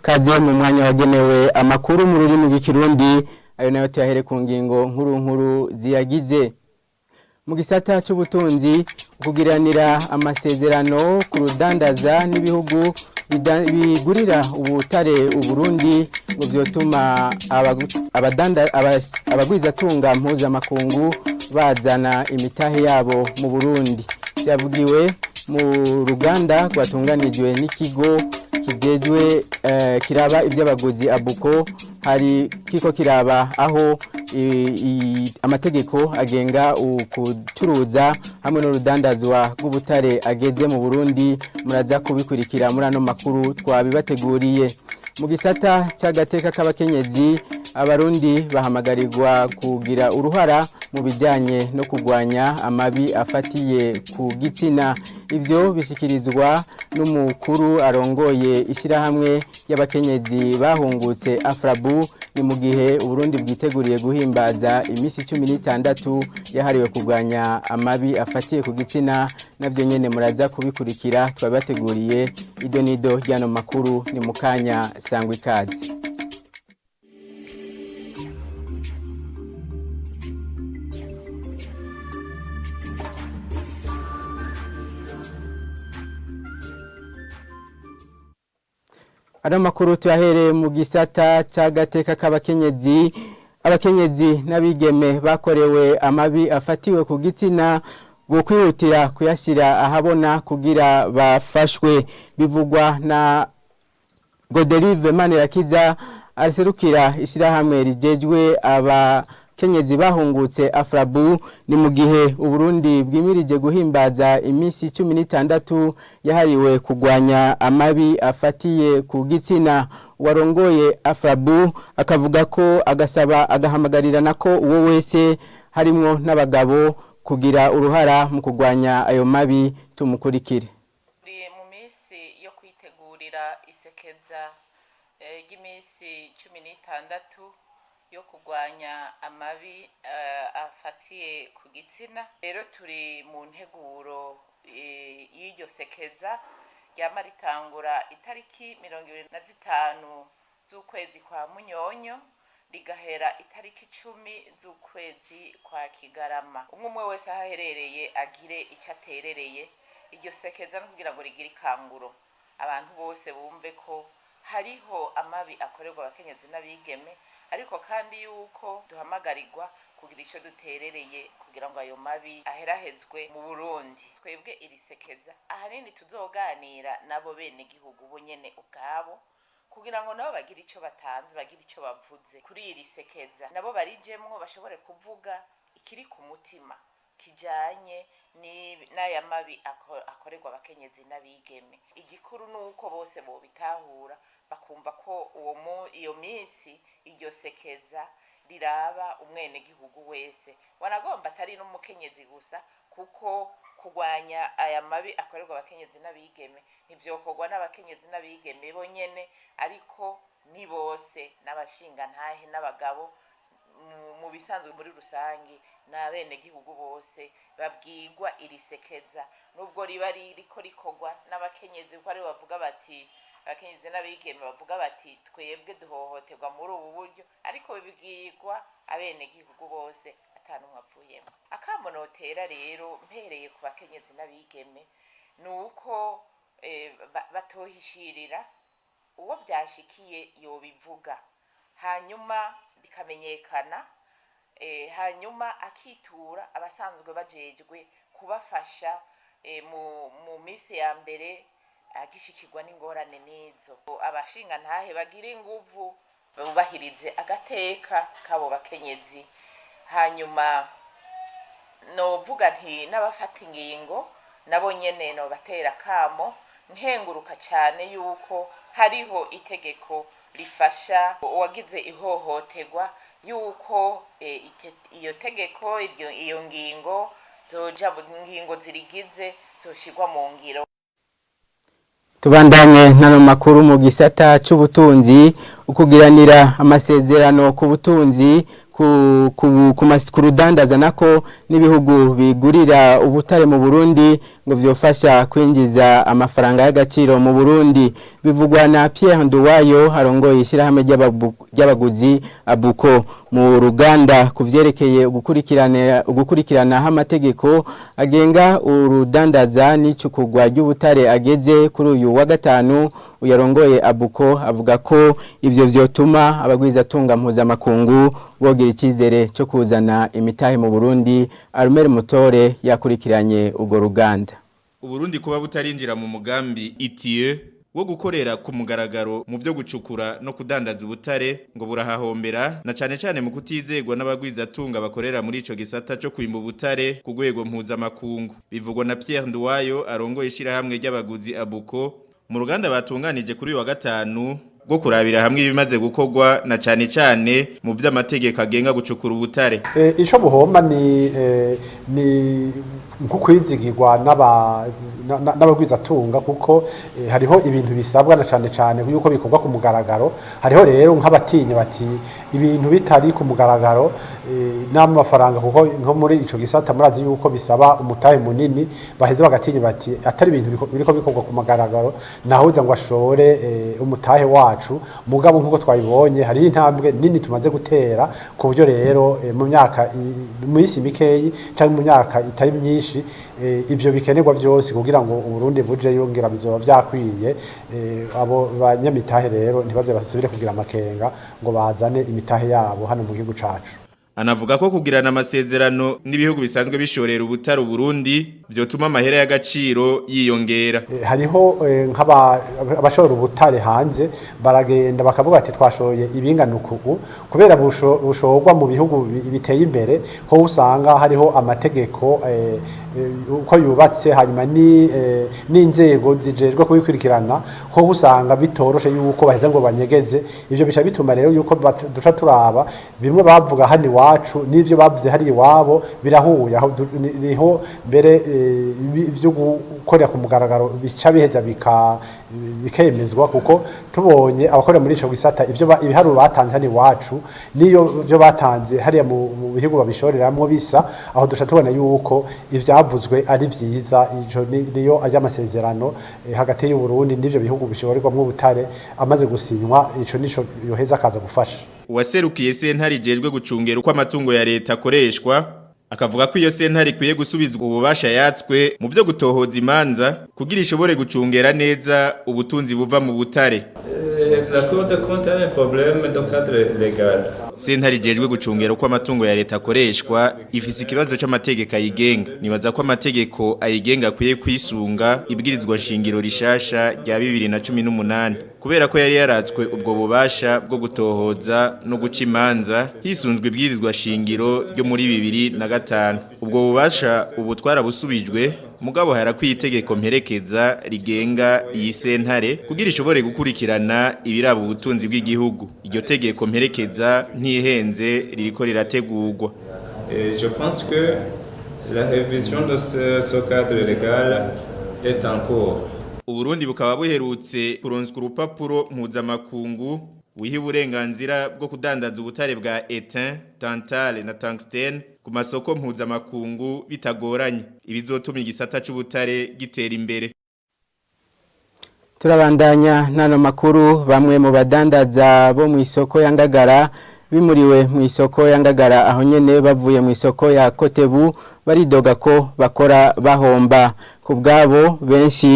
Kaze mu mwanya wagenewe amakuru mu rurimi rw'ikirundi, ayo nayo tuyahere ku ngingo nkuru nkuru ziyagize. Mu gisata c'ubutunzi, kugiranira amasezerano ku rudandaza n'ibihugu bigurira ubutare Uburundi ngo vyotuma abagwizatunga mpuzamakungu bazana imitahe yabo mu Burundi. Vyavugiwe mu ruganda rwatunganijwe n'ikigo kijejwe kiraba ivy'abaguzi Abuko, hari kiko kiraba aho amategeko agenga ukucuruza hamwe n'urudandazwa rw'ubutare ageze mu Burundi. Muraza kubikurikira muri ano makuru twabibateguriye. Mu gisata c'agateka k'abakenyezi, abarundi bahamagarirwa kugira uruhara mu bijanye no kurwanya amabi afatiye ku gitsina. Ivyo bishikirizwa n'umukuru arongoye ishyirahamwe ry'abakenyezi bahungutse Afrabu. Ni mu gihe Uburundi bwiteguriye guhimbaza iminsi 16 yahariwe kurwanya amabi afatiye ku gitsina. Navyo nyene muraza kubikurikira, twabateguriye ido nido ry'ano makuru ni mukanya. Sangwa ikaze. Ano makuru tuyahereye mu gisata c'agateka k'abakenyezi. Abakenyezi n'abigeme bakorewe amabi afatiwe ku gitsina bokwihutira kuyashyira ahabona kugira bafashwe. Bivugwa na Godelive Manirakiza aserukira ishyirahamwe rijejwe abakenyezi bahungutse Afrabu. Ni mu gihe Uburundi bwimirije guhimbaza iminsi 16 yahariwe kurwanya amabi afatiye ku gitsina. Warongoye Afrabu akavuga ko agasaba agahamagarira nako uwo wese, harimwo n'abagabo, kugira uruhara mu kurwanya ayo mabi. Tumukurikire. Turi mu minsi yo kwitegurira isekeza ry'iminsi 16 yo kurwanya amabi afatiye ku gitsina. Rero turi mu nteguro y'iryo sekeza ryama ritangura itariki 25 z'ukwezi kwa Munyonyo, rigahera itariki 10 z'ukwezi kwa Kigarama. Umwe umwe wese aho aherereye agire ico aterereye. Iryo sekeza no kugira ngo rigire ikanguro, abantu bose bumve ko hariho amabi akorerwa abakenyezi n'abigeme, ariko kandi yuko duhamagarirwa kugira ico duterereye kugira ngo ayo mabi aherahezwe mu Burundi. Twebwe iri sekeza ahanini tuzoganira nabo bene gihugu bo nyene ubwabo, kugira ngo nabo bagire ico batanze, bagire ico bavuze kuri iri sekeza, nabo barijemwo bashobore kuvuga ikiri ku mutima kijanye n'aya mabi akorerwa abakenyezi n'abigeme. Igikuru ni uko bose bobitahura, bakumva ko iyo minsi, iryo sekeza riraba umwenegihugu wese, wanagomba atari n'umukenyezi gusa, kuko kurwanya aya mabi akorerwa abakenyezi n'abigeme ntivyokorwa n'abakenyezi n'abigeme bonyene, ariko ni bose, n'abashingantahe n'abagabo. Mu bisanzwe muri rusangi n'abenegihugu bose babwirwa iri sekeza, nubwo riba ririko rikorwa n'abakenyezi, kuko aribo bavuga bati, abakenyezi n'abigeme bavuga bati twebwe duhohoterwa muri ubu buryo, ariko bibwirwa abenegihugu bose atanumwe avuyemo. Akamo notera rero mpereye ku bakenyezi n'abigeme ni uko batohishirira. Uwo vyashikiye yobivuga, hanyuma bikamenyekana, hanyuma akitura abasanzwe bajejwe kubafasha mu minsi ya mbere agishikirwa n'ingorane n'izo. Abashingantahe bagira inguvu, bubahirize agateka k'abo bakenyezi. Hanyuma novuga nti n'abafata ingingo nabo nyene nobatera kamo. Nkenguruka cane yuko hariho itegeko rifasha uwagize ihohoterwa, yuko iyo tegeko, iyo ngingo zoja, ngingo zirigize zoshirwa mu ngiro. Tubandanye n'ano makuru mu gisata c'ubutunzi. Ukugiranira amasezerano ku butunzi ku rudandaza nako n'ibihugu bigurira ubutare mu Burundi. ngo vyofasha kwinjiza amafaranga y'agaciro mu Burundi. Bivugwa na Pierre Nduwayo arongoye ishyirahamwe ry'abaguzi Abuko mu ruganda kuvyerekeye ugukurikirana amategeko agenga urudandaza n'icukugwa ry'ubutare ageze kuri uyu wa gatanu. Uyarongoye Abuko avuga ko ivyo vyotuma abagwizatunga mpuzamakungu bogira icyizere cyo kuzana imitahe mu Burundi. Armel Mutore yakurikiranye urwo ruganda. Uburundi kuba butarinjira mu mugambi ITIE wo gukorera ku mugaragaro mu byo gucukura no kudandaza ubutare ngo burahahombera, na cane cane mu kutizegwa n'abagwizatunga bakorera muri ico gisata co kwimba ubutare ku rwego mpuzamakungu. Bivugwa na Pierre Nduwayo arongoye ishirahamwe ry'abaguzi Abuko mu ruganda batunganije kuri uyu wa gatanu rwo kurabira hamwe ibimaze gukorwa na cane cane mu vy'amategeko agenga gucukura ubutare. Ico buhomba ni nko kwizigirwa n'abagwizatunga, kuko hariho ibintu bisabwa na cane cane yuko bikorwa ku mugaragaro. Hariho rero nk'abatinya bati ibintu bitari ku mugaragaro n'amafaranga, kuko nko muri ico gisata murazi yuko bisaba umutahe munini, baheze bagatinya bati atari ibintu biriko bikorwa ku mugaragaro nahuza ngo ashore umutahe wacu. Mugabo nkuko twabibonye hari intambwe nini tumaze gutera, ku buryo rero mu myaka mu isi mikeyi canke mu myaka itari myinshi ivyo bikenerwa vyose kugira ngo Uburundi buje yongera bizoba vyakwiye. Abo banyamitahe rero ntibaze basubire kugira amakenga ngo bazane imitahe yabo hano mu gihugu cacu. Anavuga ko kugirana amasezerano n'ibihugu bisanzwe bishorera ubutare Burundi vyotuma amahera y'agaciro yiyongera. Hariho nk'abashora ubutare hanze baragenda bakavuga ati twashoye ibingana uku, kubera bushorwa mu bihugu biteye imbere ho usanga hariho amategeko uko yubatse, hanyuma n'inzego zijejwe kubikurikirana, ho usanga bitoroshe yuko baheza ngo banyegeze. Ivyo bica bituma rero yuko duca turaba bimwe bavuga hano iwacu n'ivyo bavuze hari iwabo birahuye. Aho niho mbere ibyo gukorera ku mugaragaro bica biheza bikemezwa, kuko tubonye abakorera muri ico gisata ivyo ibiharuro batanze hano iwacu niyo byo batanze hariya mu bihugu babishoreramwo bisa, aho duca tubona yuko ivyavuzwe ari vyiza. Ico niyo ari amasezerano hagati y'u Burundi n'ivyo bihugu bishorerwamwo ubutare amaze gusinywa, ico nico yoheza akaza gufasha. Uwaserukiye sentare ijejwe gucungera uko amatungo ya leta akoreshwa akavuga ko iyo sentare ikwiye gusubizwa ububasha yatswe mu byo gutohoza imanza kugira ishobore gucungera neza ubutunzi buva mu butare. La Cour des comptes a un problème de cadre légal. Sentare ijejwe gucungera uko amatungo ya leta akoreshwa ifise ikibazo c'amategeko ayigenga. Nibaza ko amategeko ayigenga akwiye kwisunga ibwirizwa nshingiro rishasha rya 2018, kubera ko yari yaratswe ubwo bubasha bwo gutohoza no guca imanza hisunzwe ibwirizwa shingiro ryo muri 2005. Ubwo bubasha ubu twarabusubijwe, mugabo harakwiye itegeko mperekeza rigenga iyi sentare kugira ishobore gukurikirana ibiraba ubutunzi bw'igihugu. Iryo tegeko mperekeza ntihenze ririko rirategurwa. Et je pense que la révision de ce cadre légal est en cours. Uburundi bukaba buherutse kuronswa urupapuro mpuzamakungu wiha uburenganzira bwo kudandaza ubutare bwa etain, tantale na tungsten ku masoko mpuzamakungu bitagoranye, ibizotuma igisata c'ubutare gitera imbere. Turabandanya nano makuru. Bamwe mu badandaza bo mu isoko ya Ngagara bimuriwe mu isoko ya Ngagara aho nyene bavuye mu isoko ya Kotebu baridoga ko bakora bahomba. Ku bwabo benshi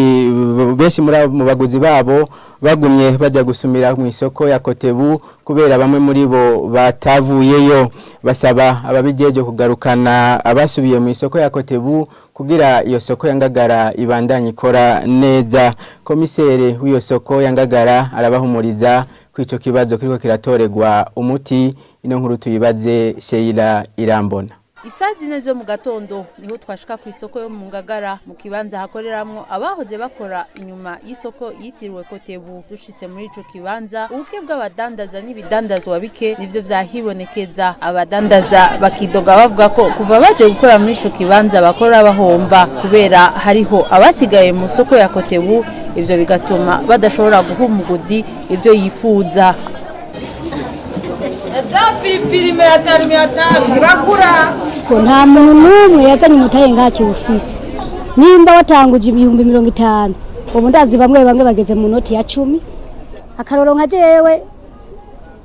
benshi muri mu baguzi babo bagumye bajya gusumira mu isoko ya Kotebu kubera bamwe muri bo batavuyeyo. Basaba ababijeje kugarukana abasubiye mu isoko ya Kotebu kugira iyo soko ya Ngagara ibandanye ikora neza. Komisere w'iyo soko ya Ngagara arabahumuriza ko ico kibazo kiriko kiratoregwa umuti. Ino nkuru tuyibaze Sheila Irambona. Isaha zine zo mu gatondo niho twashika ku isoko yo mu Ngagara, mu kibanza hakoreramwo abahoze bakora inyuma y'isoko yitiriwe Kotebu. Dushitse muri ico kibanza, ubuke bw'abadandaza n'ibidandazwa bike nivyo vyahibonekeza. Abadandaza bakidoga bavuga ko kuva baje gukora muri ico kibanza bakora bahomba, kubera hariho abasigaye mu soko ya Kotebu, ivyo bigatuma badashobora guha umuguzi ivyo yifuza. Za pilipili 500 500 ntibagura. Nta muntu n'umwe yazanye umutahe ngaha kiwufise. Nimba watanguje 50,000, ubu ndazi bamwe bamwe bageze mu noti ya 10. Akaroro nka jewe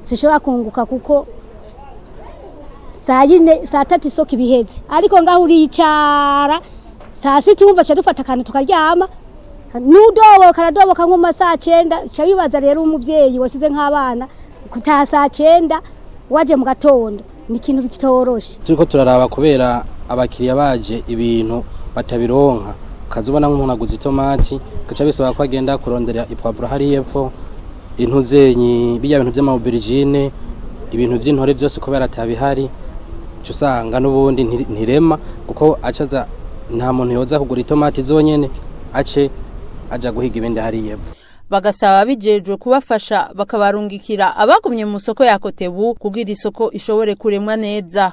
sishobora kunguka kuko saa 4 saa 3 isoko ibiheze, ariko ngaho uricara saa 6 wumva ca dufata akantu tukaryama, nudoboka aradoboka nko mu saa 9. Ca bibaza rero umuvyeyi wasize nk'abana kutaha saa 9 waje mu gatondo ni ikintu bitoroshe. Turiko turaraba kubera abakiriya baje ibintu batabironka, ukazubona nk'umuntu aguze itomati gaca bisaba ko agenda kurondera ipavuro hari hepfo, intuzenyi bijya bintu by'amaubergine, ibintu by'intore byose kubera atabihari, uca usanga n'ubundi ntirema kuko acaza nta muntu yoza kugura itomati zonyene ace aja guhiga ibindi hari hepfo. Bagasaba bijejwe kubafasha bakabarungikira abagumye mu soko ya Kotebu kugira isoko ishobore kuremwa neza.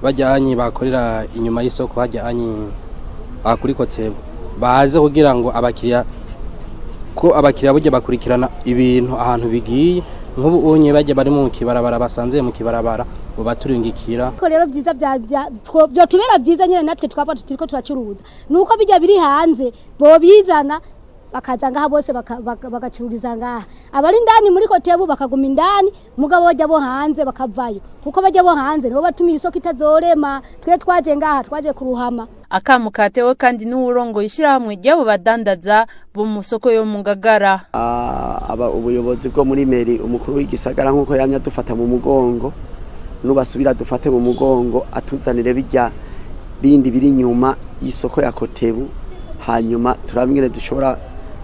Bajyanye bakorera inyuma y'isoko hajyanye akuri Kotebu baze kugira ngo abakiriya ko abakiriya bujye bakurikirana ibintu ahantu bigiye, nk'ubu unye bajye bari mu kibarabara basanze mu kibarabara baturingikira. Ko rero byiza byo tubera byiza nyene natwe twaba turiko turacuruza nuko bijya biri hanze bo bizana bakaza ngaha bose bagacururiza ngaha, abari indani muri Kotebu bakaguma indani, mugabo bajya bo hanze bakavayo, kuko bajya bo hanze nibo batumiye isoko itazorema. Twe twaje ngaha twaje kuruhama. Akamu katewe kandi n'uwurongo ishyirahamwe ry'abo badandaza bo mu soko yo mu Ngagara. Aba ubuyobozi bwo muri meri, umukuru w'igisagara nk'uko yamye adufata mu mugongo, nubasubira dufate mu mugongo atuzanire bijya bindi biri inyuma y'isoko ya Kotebu, hanyuma turabingene dushobora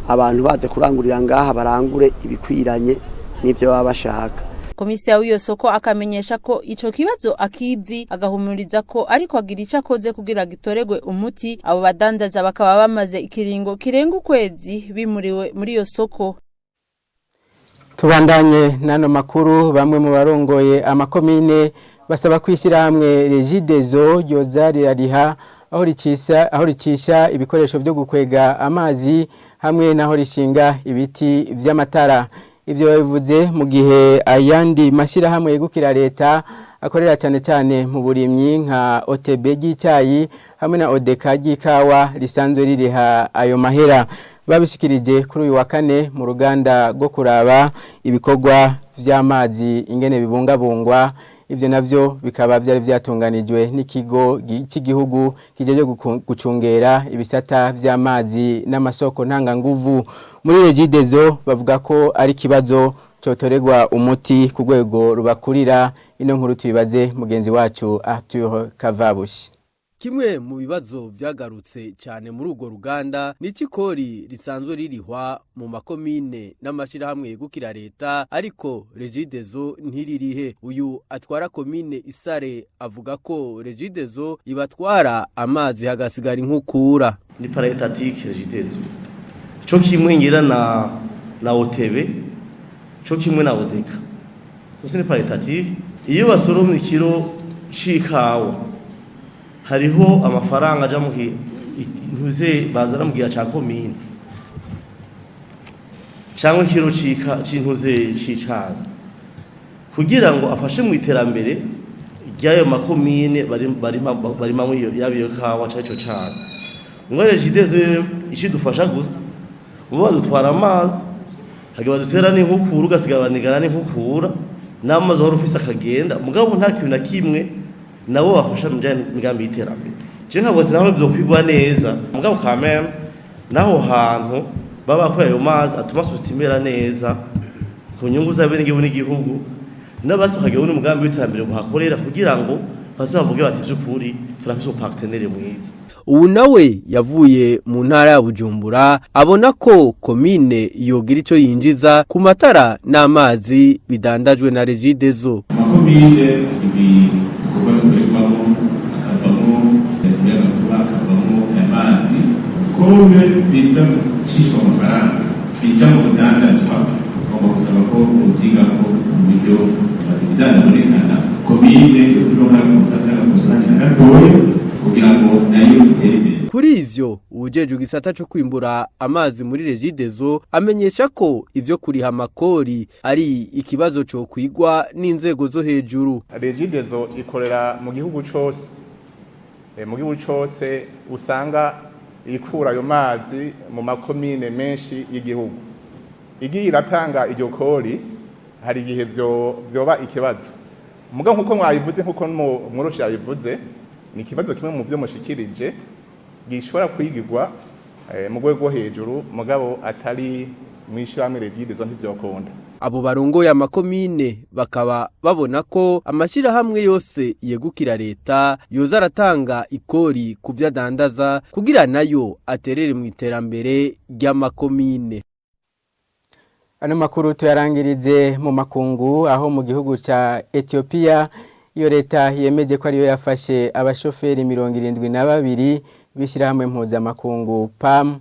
abantu baze kurangurira ngaha barangure ibikwiranye n'ivyo baba bashaka. Komisiya w'iyo soko akamenyesha ko ico kibazo akizi, agahumuriza ko ariko agira ico akoze kugira gitoregwe umuti. Abo badandaza bakaba bamaze ikiringo kirenga ukwezi bimuriwe muri iyo soko. Tubandanye nano makuru. Bamwe mu barongoye amakomine basaba kwishyira hamwe Regideso ryoza rirariha aho ricisha ibikoresho byo gukwega amazi hamwe naho rishinga ibiti vy'amatara. Ivyo babivuze mu gihe ayandi mashyirahamwe yegukira leta akorera cyane cyane mu burimyi nka OTB ry'icyayi hamwe na ODK ry'ikawa risanzwe ririha ayo mahera. Babishikirije kuri uyu wa kane mu ruganda rwo kuraba ibikorwa vy'amazi ingene bibungabungwa. Ivyo navyo bikaba vyari vyatunganijwe n'ikigo cy'igihugu kijeje gucungera ibisata vy'amazi n'amasoko ntanganguvu. Muri Regideso bavuga ko ari kibazo cotoregwa umuti ku rwego rubakurira. Ino nkuru tubibaze mugenzi wacu Arthur Kavabushi. Kimwe mu bibazo byagarutse cyane muri urwo ruganda ni ikikori risanzwe ririhwa mu makomine n'amashirahamwe yegukira leta, ariko Regideso ntiririhe. Uyu atwara komine Isare avuga ko Regideso ibatwara amazi hagasigara inkukura. Ni paraétatique Regideso co kimwe ngira na OTB, co kimwe na ODK, zose ni paraétatique. Iyo basoromye ikiro c'ikawa hariho amafaranga aja mu ntuze bazana mu gihe ca komine, cyangwa ikiro c'intuze c'icayi, kugira ngo afashe mu iterambere ry'ayo makomine barimamwo iyo yaba iyo kawa canke ico cayi. Ngo Regideso ishidufasha gusa ubu badutwara amazi hagaba dutera n'inkukura, ugasigara banigana n'inkukura n'amazi wari ufise akagenda, mugabo nta kintu na kimwe nabo bafasha mu bijanye n'imigambi y'iterambere. Je nkavuga ati naho vyokwigwa neza, mugabo quand même naho hantu baba bakuye ayo mazi atuma sosiyete imera neza ku nyungu z'abenegihugu n'igihugu, n'abasi bakagira n'umugambi w'iterambere buhakorera kugira ngo baze bavuge bati vy'ukuri turafise umupartenere mwiza. Ubu nawe yavuye mu ntara ya Bujumbura abona ko komine yogira ico yinjiza ku matara n'amazi bidandajwe na Regideso. Amakomine ibikorwa bikorerwamo akavamo umuyagankuba, akavamo amazi, kome biza gucishwa amafaranga bija mu budandazwa, ugomba gusaba ko ubyigako mu buryo bidandabonekana komine yoturonka kumusatanga na gatoya kugira ngo nayo itere imbere. Kuri ivyo uwujejwe igisata co kwimbura amazi muri Regideso amenyesha ko ivyo kuriha amakori ari ikibazo co kwigwa n'inzego zo hejuru. Regideso ikorera mu gihugu cose, mu gihugu cose usanga ikura ayo mazi mu makomine menshi y'igihugu. Igiye iratanga iryo kori, hari igihe vyoba ikibazo. Muga nkuko mwabivuze, nkuko mworoshi yabivuze, ni ikibazo kimwe mu vyo mushikirije gishobora kwigirwa mu rwego rwo hejuru, mugabo atari mw'ishirahamwe Regideso, ntivyokunda. Abo barongoye amakomine bakaba babona ko amashirahamwe yose yegukira leta yoza aratanga ikori ku vyo adandaza kugira nayo aterere mu iterambere ry'amakomine. Ano makuru tuyarangirize mu makungu, aho mu gihugu ca Ethiopia iyo leta yemeje ko ariyo yafashe abashoferi 72 b'ishyirahamwe mpuzamakungu PAM.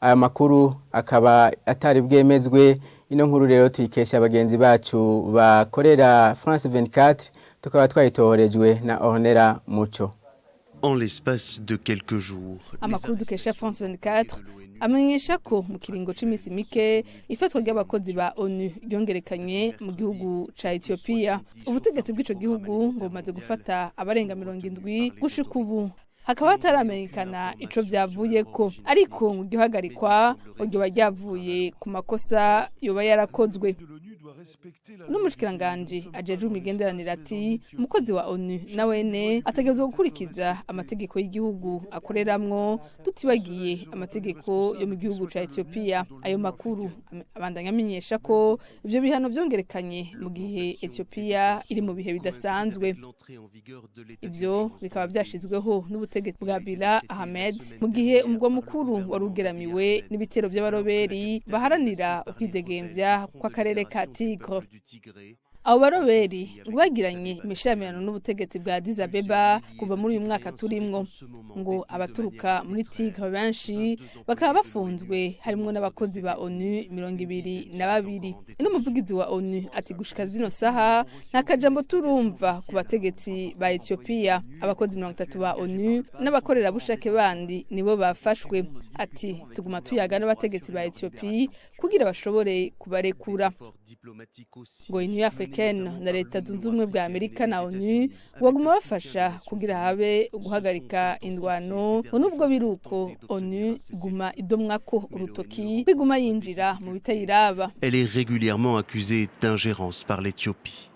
Aya makuru akaba atari bwemezwe. Ino nkuru rero tuyikesha bagenzi bacu bakorera France 24, tukaba twayitohorejwe na Ornera Muco. En l'espace de quelques jours, Amakuru dukesha France 24 amenyesha ko mu kiringo c'imisi mike ifatwa ry'abakozi ba ONU ryongerekanye mu gihugu ca Ethiopia. Ubutegetsi bw'ico gihugu ngo bumaze gufata abarenga 70 gushika ubu, hakaba hataramenyekana ico vyavuyeko, ariko ngo iryo ryoba ryavuye ku makosa yoba yarakozwe n'umushikiranganji ajejwe imigenderanire. Ati umukozi wa ONU nawene ategerezwa gukurikiza amategeko y'igihugu akoreramwo, tutibagiye amategeko yo mu gihugu ca Ethiopia. Ayo makuru abandanya amenyesha ko ivyo bihano vyongerekanye mu gihe Ethiopia iri mu bihe bidasanzwe. Ivyo bikaba vyashizweho n'ubutegetsi bwa Abiy Ahmed mu gihe umugwa mukuru wari ugeramiwe n'ibitero by'abaroberi baharanira ukwidegemvya kw'akarere ka Tigre. Abo baroberi ngo bagiranye imishamirano n'ubutegetsi bwa Addis Abeba kuva muri uyu mwaka turimwo. Ngo abaturuka muri Tigre benshi bakaba bafunzwe, harimwo n'abakozi ba ONU 22. N'umuvugizi wa ONU ati gushika zino saha nta kajambo turumva ku bategetsi ba Ethiopia. Abakozi 30 ba ONU n'abakorerabushake bandi nibo bafashwe. Ati tuguma tuyaga n'abategetsi ba Ethiopia kugira bashobore kubarekura. Ngo Union Africaine na Leta Zunze Ubumwe bwa Amerika na ONU baguma bafasha kugira habe guhagarika indwano. Ngo nubwo biruko, ONU iguma idomwa ko urutoki kwiguma yinjira mu bitayiraba. Elle est régulièrement accusée d'ingérence par l'Éthiopie.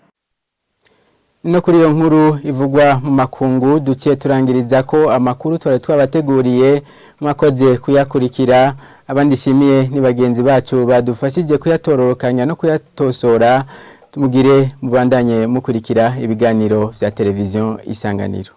No kuri iyo nkuru ivugwa mu makungu duciye turangiriza ko amakuru twari twabateguriye. Mwakoze kuyakurikira. Abandi shimiye ni bagenzi bacu badufashije kuyatororokanya no kuyatosora. Tumugire mubandanye mukurikira ibiganiro vya televiziyo Isanganiro.